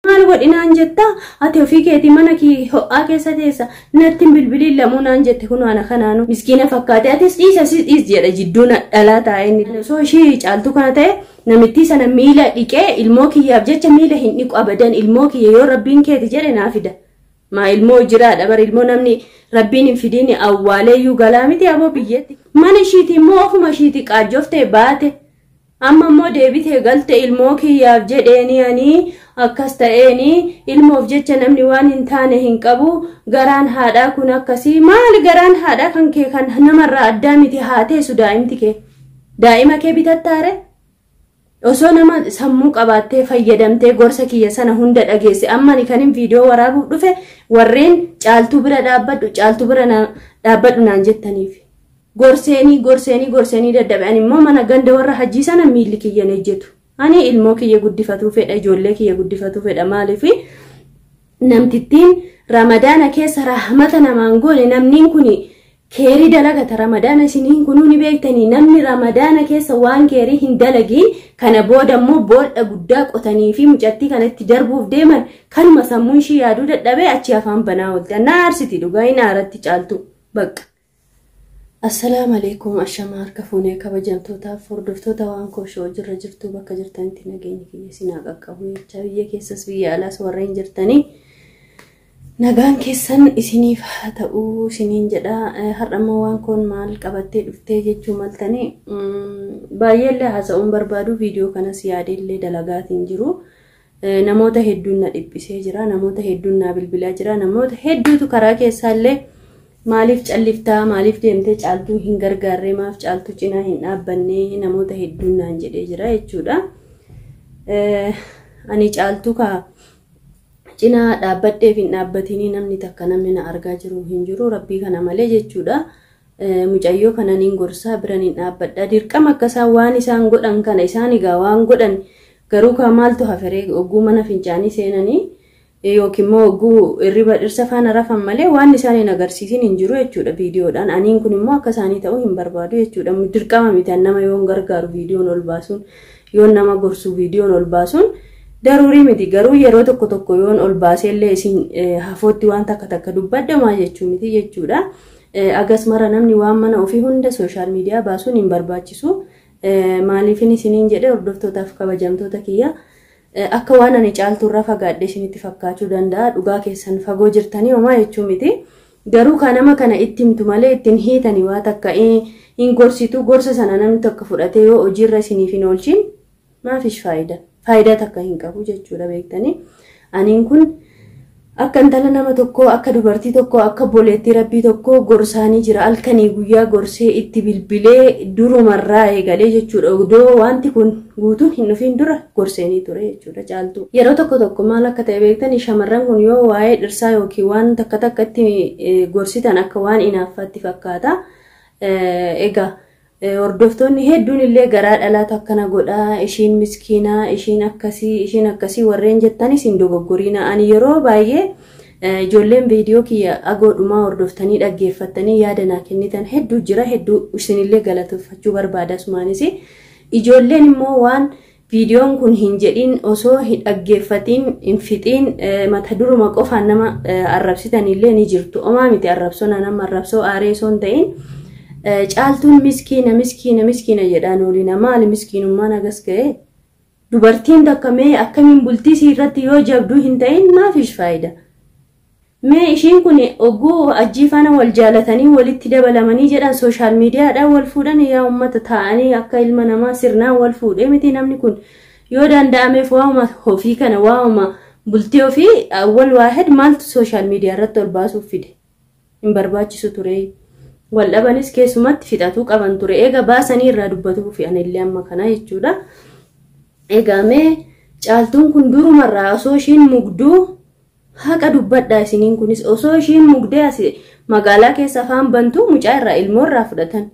Maal godhi naan jetta? Ati ofii keetii mana kee ho'aa keessa teessa, natti hin bilbiliin lamuu naan jette. Kun ana kanaanu miskiina fakkaate, atis dhiisa sis dhiis jedha jidduu na dhalaa taa'ee inni. Osoo ishii Caaltuu kana ta'e, namittii sana miila dhiqee, ilmoo kiyyaaf jecha miila hin dhiqu abadan. Ilmoo kiyya yoo Rabbiin keeti jedhe naa fida. Maa ilmoo jiraadha bar, ilmoo namni Rabbiin hin fidiin awwaaleeyyuu galaa miti aboo biyyeetti. Mana ishiiti immoo ofuma ishiiti qaajjoftee baate. Amma immoo deebitee galte, ilmoo kiyyaaf jedheeni ani akkas ta'eeni, ilmoof jecha namni waan hin taane hin qabu, garaan haadhaa kun akkasii. Maali garaan haadhaa kan kee kan namarraa addaa miti? Haa teessu daa'imti kee. Daa'ima kee bitattaare? Osoo nama sammuu qabaattee fayyadamtee gorsa kiyya sana hunda dhageesse. Amma ani kanin viidiyoo waraabuuf dhufe warreen Caaltuu bira dhaabbadhu, Caaltuu bira dhaabbadhu naan jettaniif. Gorseenii gorseenii gorseenii dadhabe. Ani immoo mana ganda warra Hajjii sana miilli kiyyan ejjetu. Ani ilmoo kiyya guddifatuu fedha, ijoollee kiyya guddifatuu fedha. Maaliif namtittiin Ramadaana keessa rahmata namaan goone? Namniin kun keerii dalagata Ramadaana, isiniin kunuu ni beektanii. Namni Ramadaana keessa waan keerii hin dalagiin kana booda immoo boolla guddaa qotanii fi mucattii kanatti darbuuf deeman. Kanuma sammuun ishii yaaduu dadhabee achi afaan banaa oolte. Na aarsiti dhugaa, hin aaratti Caaltu bakka. Assalaamu alaikum, ashama harka fuunee kabajamtootaaf hordoftoota waan kooshoo jirra jirtu, bakka jirtanitti nageenyi kiyya isin haa qaqqabu jechaa, biyya keessas biyya alaas warreen jirtanii nagaan keessan isiniif haa ta'u isiniin jedha. Har'a immoo waan koon maal qabattee dhuftee jechuu maltanii, baay'eellee haasa'uun barbaadu, viidiyoo kanas yaadeellee dalagaatiin jiru. Namoota hedduun na dhiphisee jira, namoota hedduun na bilbilaa jira, namoota hedduutu karaa keessaallee maaliif calliftaa, maaliif deemtee Caaltuu hin gargaarree, maaf Caaltuu cinaa hin dhaabbanne, namoota hedduun naan jedhee jira jechuudha. Ani Caaltuu kaa cinaa dhaabbadheef hin dhaabbatinii namni takka namni na argaa jiru hin jiru, Rabbii kana malee jechuudha. Mucayyoo kana niin gorsaa, bira niin dhaabbadha. Dirqama akka isaan waan isaan godhan kana, isaan egaa waan godhan garuu kaa maaltu haferee? Ogguu mana fincaanii seenanii yookiin immoo ogguu hirriba dhirsa faana rafan malee waan isaan hin agarsiisin hin jiru jechuudha viidiyoodhaan. Aniin kun immoo akka isaanii ta'uu hin barbaadu jechuudha. Dirqama miti, nama yoon gargaaru viidiyoon ol baasuun, yoon nama gorsu viidiyoon ol baasuun daruurii miti. Garuu yeroo tokko tokko yoon ol baaseellee isin hafootti waan takka takka dubbadde maa jechuu miti jechuudha. Agas mara namni waan mana ofii hunda social media baasuun hin barbaachisu. Maaliifin isiniin jedhe, hordoftootaaf kabajamtoota kiyya, akka waan ani Caaltuurraa fagaadhe isinitti fakkaachuu danda'a. Dhugaa keessan fagoo jirtanii, homaa jechuu miti. Garuu kan nama kana itti himtu malee ittiin hiitanii waa takka hin gorsitu. Gorsa sana namni tokko fudhatee yoo hojiirra isiniif hin oolchin maafish faayidaa? Faayidaa takka hin qabu jechuudha beektanii. Aniin kun akka intala nama tokkoo, akka dubartii tokkoo, akka boleettii Rabbii tokkoo gorsaanii jira. Halkanii guyyaa gorsee itti bilbilee durumarraa eegalee jechuudha. Odoo wanti kun guutuun hin dhufin dura gorseenii ture jechuudha Caaltuu. Yeroo tokko tokko maal akka ta'e beektanii, shamarran kun yoo waa'ee dhirsaa yookiin waan takka takka itti gorsitan akka waan inaaffaatti fakkaata. Egaa hordoftoonni hedduun illee garaa dhalaatu akkana godhaa, ishiin miskiinaa, ishiin akkasii, ishiin akkasii warreen jettanis hin dogoggoriina. Ani yeroo baay'ee ijoolleen viidiyoo kiyya agoodhumaa hordoftanii dhaggeeffattanii yaada naa kennitan hedduu jira, hedduu isinillee galateeffachuu barbaada asumaanis. Ijoolleen immoo waan viidiyoon kun hin jedhin osoo hin dhaggeeffatiin hin fixiin mata duruma qofaan nama arrabsitanillee ni jirtu. Omaa miti, arrabsoo nama arrabsoo aaree osoo hin ta'in, Caaltuun miskiina, miskiina, miskiina jedhaan oolina. Maali miskiinummaan agas ga'e? Dubartiin takka mee akkamiin bultii isii irratti yoo jabduu hin ta'in maafish faayida? Mee ishiin kun ogguu Hajjii faana wal jaalatanii walitti dabalamanii jedhan social mediadhaan wal fuudhan. Yaa uummata, taa'anii akka ilma namaa sirnaan wal fuudhee miti namni kun. Yoo danda'ameef waa'uma ofii kana, waa'uma bultii ofii wal waahid maaltu social media irratti ol baasuuf fide? Hin barbaachisu ture. Wal dhabanis keessumatti fixatuu qaban ture. Eega baasanii irraa dubbatuuf anillee amma kana jechuudha. Egaa mee Caaltuun kun durumarraa osoo ishiin mugduu, haqa dubbadhaa isiniin kunis, osoo ishiin mugdee as magaalaa keessa afaan bantu mucaa irraa ilmoo irraa fudhatan.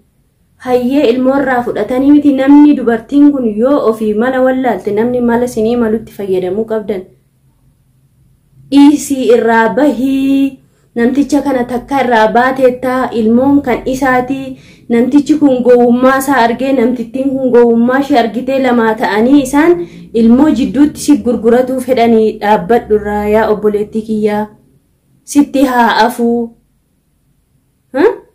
Hayyee, ilmoo irraa fudhatanii miti, namni dubartiin kun yoo ofii mala wallaalte namni mala isinii malutti fayyadamuu qabdan. Dhiisii irraa bahii. Namticha kana takka irraa baateettaa ilmoon kan isaati. Namtichi kun gowwummaa isaa argee namtittiin kun gowwummaa ishee argitee lamaa ta'anii isaan ilmoo jidduutti si gurguratuu fedhanii dhaabbadhu irraa yaa obboleettii kiyyaa. Sitti haa afuu.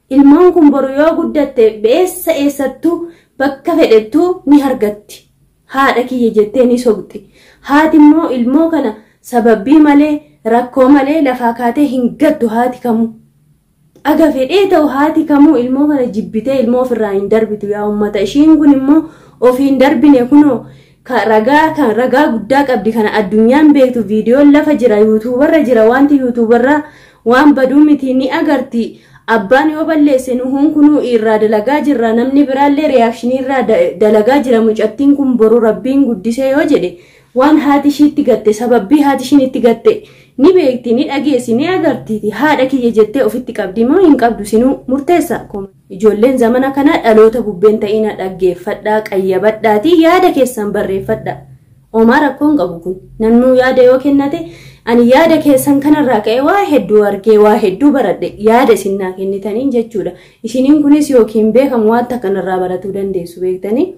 Ilmoon kun boru yoo guddatte eessa eessattuu bakka fedhettuu ni argatti. Haadha kiyya jettee ni soqxi. Haati immoo ilmoo kana sababbii malee rakkoo malee lafaa kaatee hin gattu haati kamuu. Aga fedhee ta'u haati kamuu ilmoo kana jibbitee ilmoo ofirraa hin darbitu yaa uummata. Ishiin kun immoo ofii hin darbine kunoo ragaa kan ragaa guddaa qabdi kana addunyaan beektu viidiyoon lafa jira yuutuubarra jira wanti yuutuubarra waan baduu miti ni agarti. Abbaan yoo balleesse nuhun kunuu irraa dalagaa jirra namni biraallee reaakshinii irraa dalagaa jira mucattiin kun boru rabbiin guddisee yoo jedhe waan haati ishiitti gatte sababbii haati ishiin itti gatte ni beekti ni dhageessi ni agartiiti haadha kiyya jettee ofitti qabdi moo hin qabdu sinuu murteessa. Ijoolleen zamana kana dhaloota bubbeen ta'ina dhaggeeffadhaa qayyabadhaatii yaada keessan barreeffadhaa. Omaa rakkoon qabu kun namnuu yaada yoo kennate ani yaada keessan kanarraa ka'ee waa hedduu argee waa hedduu baradhe yaada isin naa kennitaniin jechuudha. Isiniin kunis yookiin beekamu wanta kanarraa baratuu dandeessu beektanii.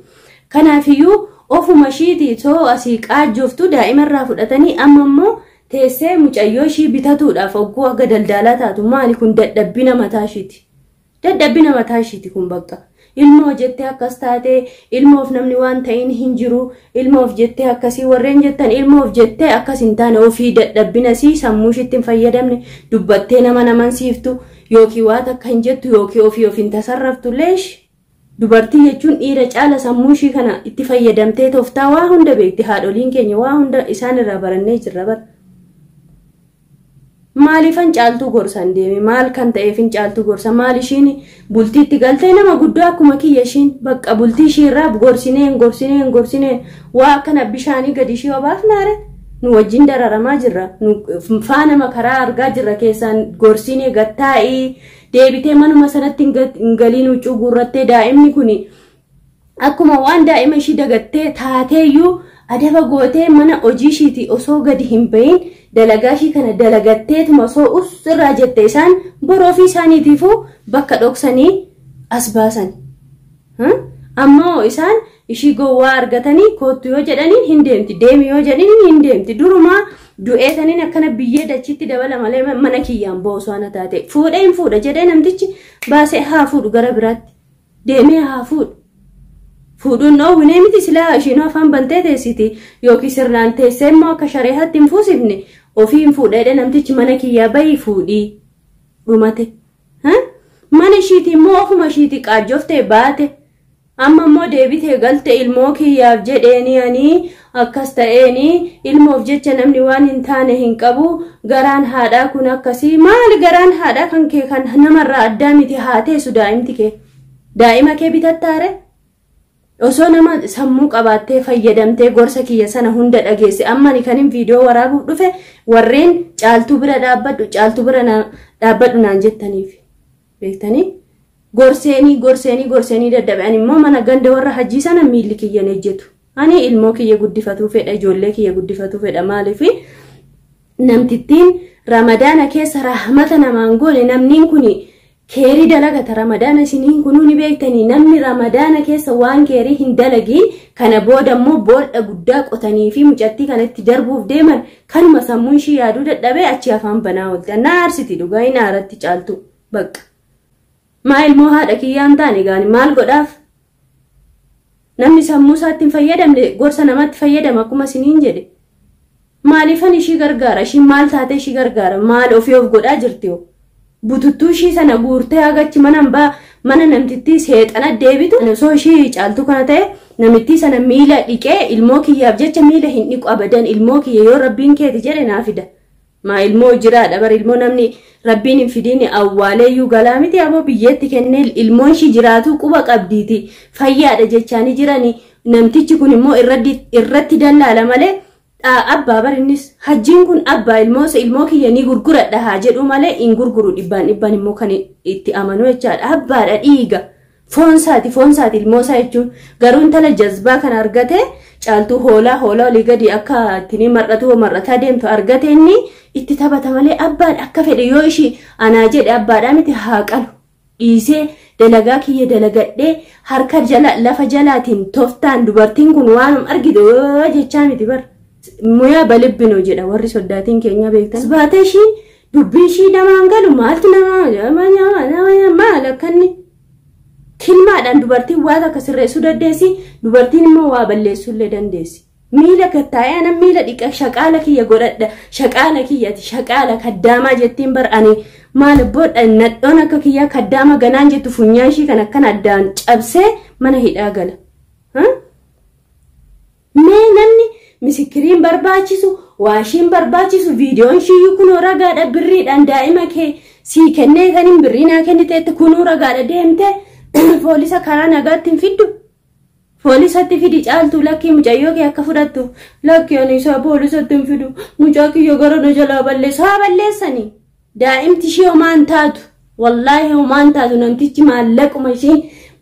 Kanaafiyyuu ofuma ishiitii too asii qaajjooftuu daa'imarraa fudhatanii amma immoo teessee mucayyoo ishii bitatuudhaaf ogguu akka daldalaa taatu maali kun dadhabbina mataa ishiiti. Dadhabbina mataa ishiiti kun bakka. Ilmoo jettee akkas taatee ilmoof namni waan ta'in hin jiru ilmoof jettee akkasii warreen jettan ilmoof jettee akkas hin taane ofii dadhabbina sii sammuu ishiitti hin fayyadamne dubbattee nama namansiiftu yookiin waan takka hin jettu yookiin ofii of hin tasarraftu leesh. Dubartii jechuun dhiira caala sammuu ishii kana itti fayyadamtee tooftaa waa hunda beekti haadholiin keenya waa hunda isaan irraa barannee jirra bara. Maaliifan caaltuu gorsan deeme maal kan ta'eefin caaltuu gorsa maal ishiin bultiitti galtee nama guddaa akkuma kiyya ishiin bakka bultii ishii irraa gorsineen gorsineen gorsineen waa akkana bishaanii gadi ishii obaafnaare nu wajjin dararamaa jirra nu faana makaraa argaa jirra keessaan gorsinee gattaa'ii deebitee manuma sanatti hin galiin huccuu guurrattee daa'imni kun akkuma waan daa'ima ishii dagattee taateeyyuu adaba gootee mana hojii ishiitii osoo gadi hin bahin dalagaa ishii kana dalagatteetuma osoo us irraa jette isaan boroo ofii isaaniitiifuu bakka dhoksanii as baasan. Ammoo isaan ishii gowwaa argatanii koottu yoo jedhaniin hin deemti deemi yoo jedhaniin hin deemti durumaa du'eetaniin akkana biyyee dachiitti dabala malee mana kiyyaan boosu ana taate fuudhee hin fuudha jedhee namtichi baasee haa fuudhu gara biraatti deemee haa fuudhu. Fuudhuun dhoowwinee miti silaa ishiinuu afaan bantee teessiti yookiin sirnaan teessee immoo akka shareehaatti hin fuusifne ofii hin fuudhee namtichi mana kiyyaa bahii fuudhii dhumate. Mana ishiitii immoo ofuma ishiitii qaajjoftee baate amma immoo deebitee galte ilmoo kiyyaaf jedheeni ani akkas ta'eeni ilmoof jecha namni waan hin taane hin qabu garaan haadhaa kun akkasii maali garaan haadhaa kan kee kan namarraa addaa miti haa teessu daa'imti kee daa'ima kee bitattaare. Osoo nama sammuu qabaattee fayyadamtee gorsa kiyya sana hunda dhageesse amma ani kanin viidiyoo waraabuuf dhufe warreen caaltuu bira dhaabbadhu caaltuu bira dhaabbadhu naan jettaniif beektanii gorseenii gorseenii gorseenii dadhabe ani immoo mana ganda warra hajjii sana miilli kiyyan ejjetu ani ilmoo kiyya guddifatuu fedha ijoollee kiyya guddifatuu fedha maaliif namtittiin ramadaana keessa rahmata namaan goone namniin kuni keerii dalagata ramadaana isiniin kunuu ni beektanii namni ramadaana keessa waan keerii hin dalagiin kana booda immoo boolla guddaa qotanii fi mucattii kanatti darbuuf deeman kanuma sammuun ishii yaaduu dadhabee achi afaan banaa oolte na aarsiti dhugaa hin aaratti caaltu bakka maa ilmoo haadha kiyyaan taane gaani maal godhaaf namni sammuu isaatti hin fayyadamne gorsa namatti fayyadama akkuma isiniin jedhe maaliifan ishii gargaara ishiin maal taate ishii gargaara maal ofii of godhaa jirti hoo bututtuu ishii sana guurtee hagachi mana namtittii seexana deebitu osoo ishii caaltuu kana ta'e namittii sana miila dhiqee ilmoo kiyyaaf jecha miila hin dhiqu abadan ilmoo kiyya yoo rabbiin keeti jedhe naa fida. Maa ilmoo jiraadha bar ilmoo namni rabbiin hin fidiin awwaaleeyyuu galaa miti aboo biyyeetti kennee ilmoon ishii jiraatu quba qabdiiti fayyaadha jechaanii jirani namtichi kun immoo irratti dallaala malee abbaa bar innis hajjiin kun abbaa ilmoo kiyya ni gurguradha haa jedhu malee hin gurguru dhibbaan dhibbaan immoo kan itti amanu jechaadha abbaadha dhiiga Foonsaati ilmoosaa jechuun garuu intala jazbaa kana argate caaltuu hoolaa hoolaa olii gadi akka ittiin mar'atu mar'ataa deemtu argate inni itti taphata malee abbaan akka fedhe yoo ishii anaa jedhe abbaadhaa miti haa qalu dhiisee dalagaa kiyya dalagadhee harka jala lafa jalaatiin toftaan dubartiin kun waanuma argite jechaa miti bar muyaa balibbinoo jedha warri soddaatiin keenya beektan. Baatee ishii dubbiin ishii namaan galu maaltu nama maal akkanni kilmaadhaan dubartiin waa takka sirreessuu dandeessi dubartiin immoo waa balleessuullee dandeessi. Miila gattaa'ee anan miila dhiqa shaqaala kiyya godhadha shaqaala kiyyati shaqaala kaddaamaa jettiin bar ani maal boodha nadhoon akka kiyyaa kaddaama ganaan jettu funyaan ishii kan akkana addaan cabsee mana hidhaa gala. Mee namni misikiriin barbaachisu waashiin barbaachisu viidiyoon shiyyuu kunoo ragaadha birriidhaan daa'ima kee sii kennee kanin birrii naa kenniteetti kunuu ragaadha deemte poolisa karaa nagaatti hin fiddu. Poolisatti fidi caaltuu lakkii mucayyoo kee akka fudhattu lakkii ani isaa poolisatti hin fidu mucaa kiyya gara na jalaa balleessa haa balleessanii daa'imti ishee homaan taatu wallaahi homaan taatu namtichi maallaquma ishiin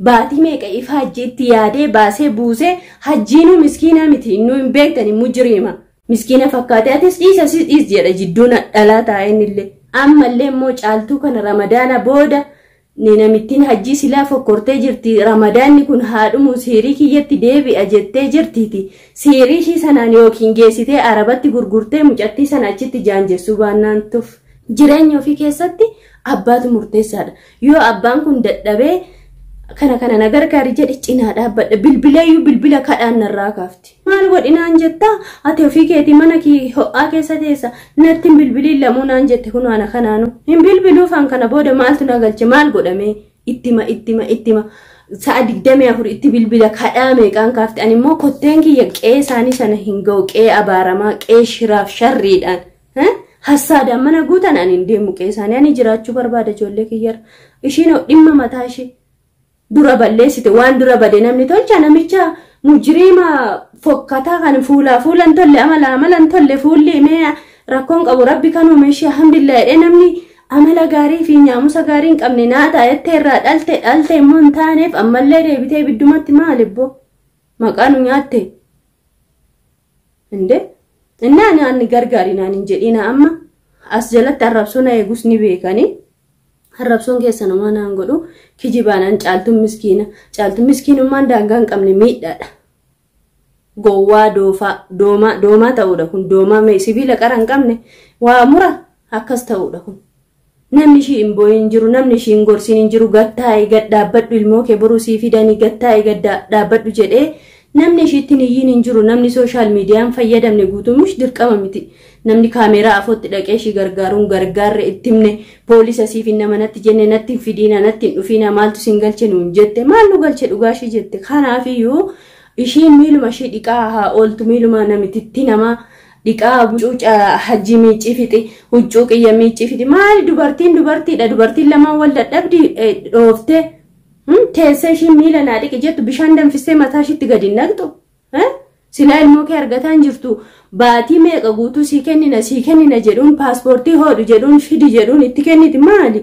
baatii meeqa ifa hajjiitti yaadee baasee buusee hajjiinuu miskiina miti innuu hin beektani mujriima miskiina fakkaate atis dhiisa sis dhiis jedha jidduun dhalaa taa'een illee ammallee immoo caaltuu kana ramadaana booda namittiin hajjii silaa fokkortee jirti ramadaanni kun haadhumu siirii kiyyatti deebi'a jettee jirtiiti siirii ishii sanaan yookiin geessitee arabatti gurgurtee mucattii sana achitti jaanjessuu baannaan tuf jireenya ofii keessatti abbaatu murteessaadha yoo abbaan kun dadhabee kana kana na gargaari jedhe cinaa dhaabbadha bilbileeyyuu bilbila kadhaan narraa kaafti maal godhinaan jettaa ati ofii keetii mana kee ho'aa keessa teessa natti hin bilbiliin lamuu naan jette kun ana kanaanu hin bilbiluufaan kana booda maaltu na galche maal godhame ittima ittima ittima sa'a 24 itti bilbila kadhaa meeqaan kaafti ani immoo kotteen kiyya qe'ee isaanii sana hin ga'u qe'ee abaaramaa qe'ee shiraaf sharriidhaan hassaadaan mana guutan ani hin deemu qe'ee isaanii ani jiraachuu barbaada ijoollee kiyyarra ishiin dhimma mataa ishee dura balleessite waan dura bade namni tolcha namicha mujriima fokkataa kan fuulaa fuulan tolle amala amalan tolle fuulli mee rakkoon qabu rabbi kan uume ishee alhamdulillah jedhee namni amala gaarii fi nyaamusa gaarii hin qabne naa taa'ettee irraa dhalte dhalte immoo hin taaneef ammallee deebitee ibiddumatti maal ibboo maqaa nu nyaatte inde innaa naan gargaari naan hin jedhina amma as jalatti arrabsoo na eegus ni beekanii. Arrabsoon keessa namaa naan godhu kijibaanaan caaltuun miskiina caaltuun miskiinummaan daangaa hin qabne miidhaadha. Gowwaa doofaa doomaa doomaa ta'uudha kun doomaa sibiila qara hin qabne waa mura akkas ta'uudha kun. Namni ishii hin boo'in jiru namni ishii hin gorsiin hin jiru gattaa'ee gad dhaabbadhu ilmoo kee boruu sii fidanii gattaa'ee gad dhaabbadhu jedhee namni ishiitti iyyiin hin jiru namni sooshaal miidiyaan fayyadamne guutuumush dirqama miti. Namni kaameeraa afootti dhaqee ishii gargaaruun gargaarre itti himne poolisa siif hin nama natti jenne natti hin fidiina natti hin dhufiina maaltu sin galche nuun jette maal nu galche dhugaa ishii jette kanaafiyyuu ishiin miiluma ishii dhiqaa haa ooltu miiluma namititti nama dhiqaa cuuca hajji miiccii fixi huccuu qiyya miiccii fixi maali dubartiin dubartiidha dubartiin lamaan wal dadhabdi dhooftee teessee ishiin miila naa dhiqi jettu bishaan danfistee mataa ishiitti gadi hin naqxu. Silaa ilmoo kee argataa hin jirtu baatii meeqa guutuu sii kennina jedhuun paaspoortii hodhu jedhuun fidi jedhuun itti kenniti maali?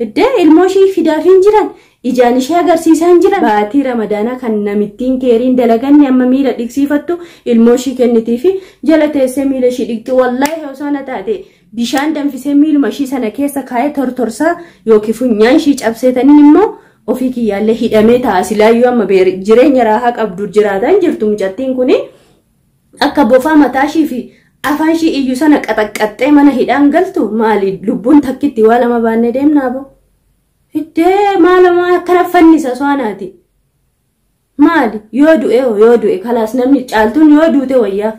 Iddee ilmoo ishii fidaaf hin jiran ijaan ishee agarsiisaa hin jiran baatii ramadaanaa kan namittiin keeriin dalaganni amma miila dhiqsiifattu ilmoo ishii kennitii fi jala teessee miila ishii dhiqxi wallaahi osoo na taate bishaan danfisee miiluma ishii sana keessa kaa'ee tortorsaa yookiin funyaan ishii cabseetaniin immoo ofii kiyyaallee hidhamee ta'a silaayyuu amma jireenya raahaa qabdu jiraataa jirtu mucattiin kuni akka bofaa mataa ishii fi afaan ishii iyyuu sana qaxaqqaxxee mana hidhaan galtu maali lubbuun takkitti waa lama baannee deemnaa bo hiddee maalama akkana fannisa soanaati maali yoo du'e yoo du'e kalaas namni caaltuun yoo duute wayyaaf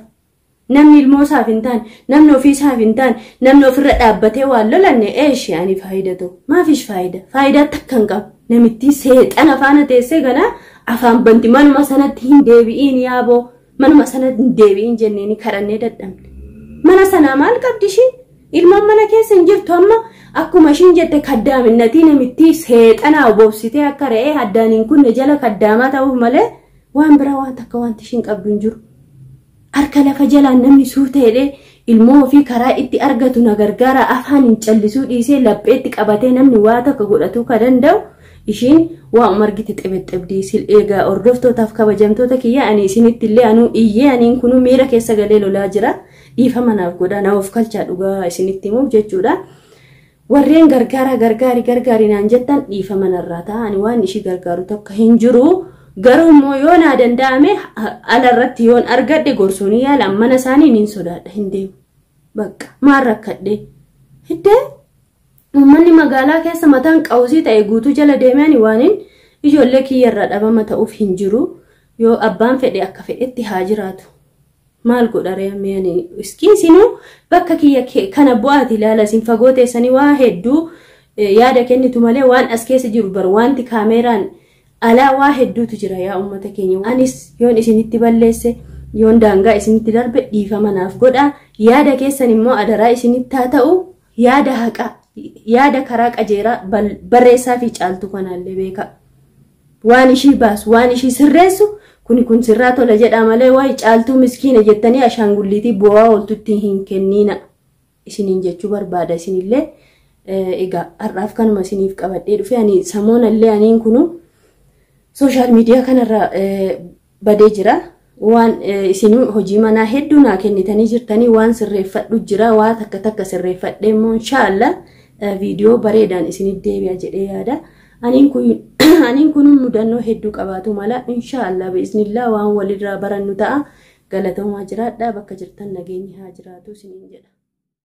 namni ilmoo isaaf hin taane namni ofii isaaf hin taane namni ofirra dhaabbatee waan lolanne eeshi ani faayida ta'u maafish faayida faayidaa takka hin qabu namittiin seexana faana teessee gana afaan banti manuma sanatti hin deebi'iin yaaboo manuma sanatti hin deebi'iin jenneeni kadhannee dadhabne mana sanaa maal qabdi ishiin ilmoon mana keessa hin jirtu amma akkuma ishiin jette kaddaaminnatii namittii seexanaa obobsitee akka re'ee addaan hin kunne jala kaddaamaa ta'uuf malee waan biraa waan takka wanti ishiin qabdu hin jiru. Harka lafa jalaan namni suuta jedhee ilmoo ofii karaa itti argatu na gargaara afaan hin callisuu dhiisee lapheetti qabatee namni waa takka godhatuu ka danda'u Ishiin waa umargiti xibixibdii sil eegaa. Hordoftootaaf kabajamtoota kiyya, ani isinitti illee anuu iyyee, aniin kunuu miira keessa galee lolaa jira. Dhiifama naaf godha, na of kalchaa, dhugaa isinitti himuuf jechuudha. Warreen gargaara gargaari gargaari naan jettan, dhiifama narraa ta'a. Ani waan ishii gargaaru tokko hin jiru. Garuu immoo yoo naa danda'ame alarratti yoon argadhe gorsuun yaala. Mana isaanii niin sodaadha, hin deemu. Bakka maal rakkadhe? Hiddee uummanni magaalaa keessa mataan qawusii ta'e guutuu jala deemee ani waaniin ijoollee kiyyarraa dhabama ta'uuf hin jiru. Yoo abbaan fedhe akka fedhetti haa jiraatu. Maal godha ree ani isinuu bakka kiyya kana bu'aati ilaala. Isin fagoo teessanii waa hedduu yaada kennitu malee waan as keessa jiru bar, wanti kaameeraan alaa waa hedduutu jira yaa uummata keenya. Anis yoon isinitti balleesse, yoon daangaa isinitti darbe, dhiifama naaf godha. Yaada keessan immoo adaraa isinitti haa ta'u, yaada haqaa, yaada karaa qajeeraa barreessaa fi Caaltuu kanaallee beeka. Waan ishii baasu, waan ishii sirreessu, kuni kun sirraa tola jedha malee wayi Caaltuu miskiina jettanii ashaangulliitii bu'aa ooltutti hin kenniina isiniin jechuu barbaada isinillee. Egaa har'aaf kanuma isiniif qabadhee dhufe. Ani samoonallee aniin kunu social media kanarra badee jira. Waan isin hojii manaa hedduu naa kennitanii jirtanii waan sirreeffadhu jira. Waa takka takka sirreeffadhee immoo inshaallah viidiyoo bareedaan isinit deebi'a jedhee yaada. Aniin kun mudannoo hedduu qabaatu mala, inshaallah biiznillaa waan walirraa barannu ta'a. Galatoomaa, jiraadha, bakka jirtan nageenyi haa jiraatu isiniin jedha.